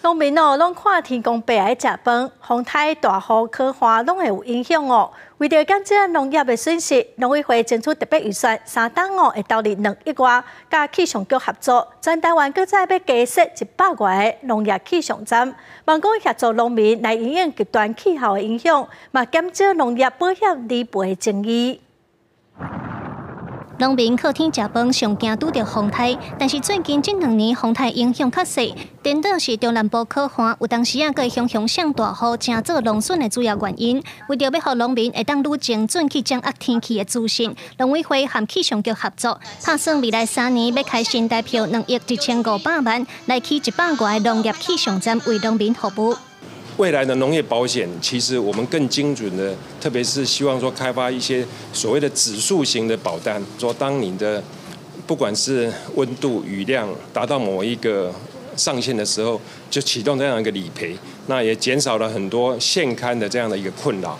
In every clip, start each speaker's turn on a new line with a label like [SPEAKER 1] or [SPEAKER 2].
[SPEAKER 1] 農民哦，攏看天公伯來食飯，風颱、大雨、乾旱，攏會有影響哦。為著減少農業的損失，農委會爭取特別預算，三冬哦會投入2億外，佮氣象局合作，全台灣閣再欲加設100外个農業氣象站，望講協助農民來因應極端氣候的影響，嘛減少農業保險理賠爭議。
[SPEAKER 2] 農民靠天食飯，上驚拄著風颱，但是最近這兩年風颱影響較細，顛倒是中南部乾旱，有當時啊，閣會常常上大雨，成做農損的主要原因。為著欲予農民會當愈精準去掌握天氣的資訊，農委會和氣象局合作，拍算未來3年欲開新台票2億1500萬，來起100外个農業氣象站，為農民服務。
[SPEAKER 3] 未來的農業保險，其實我們更精準的，特別是希望說開發一些所謂的指數型的保單，說當你的不管是溫度、雨量達到某一個上限的時候，就啟動這樣一個理賠，那也減少了很多現勘的這樣的一個困擾。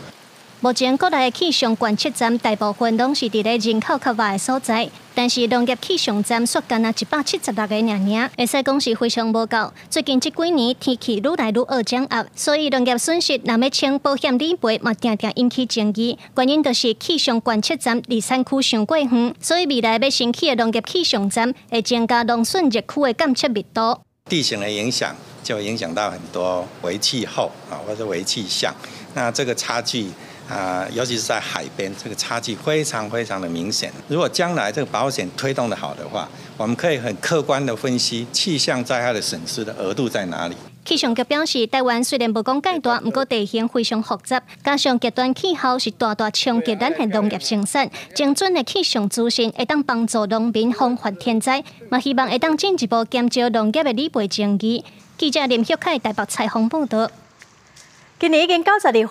[SPEAKER 2] 目前國內的氣象觀測站大部分攏是佇咧人口較密的所在，但是農業氣象站卻干焦176個爾爾，會使講是非常無夠。最近這幾年天氣愈來愈惡掌握，所以農業損失若欲請保險理賠嘛，定定引起爭議。原因就是氣象觀測站離產區傷過遠，所以未來欲新起的農業氣象站會增加農損熱區的監測密度。
[SPEAKER 4] 地形的影響就影響到很多微氣候啊，或者微氣象，那這個差距啊，尤其是在海邊，這個差距非常非常的明顯。如果將來這個保險推動得好的話，我們可以很客觀的分析氣象災害的損失的額度在哪裡。
[SPEAKER 2] 氣象局表示，台灣雖然無講蓋大，毋過地形非常複雜，加上極端氣候是大大衝擊咱的農業生產。精準的氣象資訊會當幫助農民防範天災，嘛希望會當進一步減少農業的理賠爭議。記者林旭凱台北採訪報道。
[SPEAKER 1] 今年已經92歲。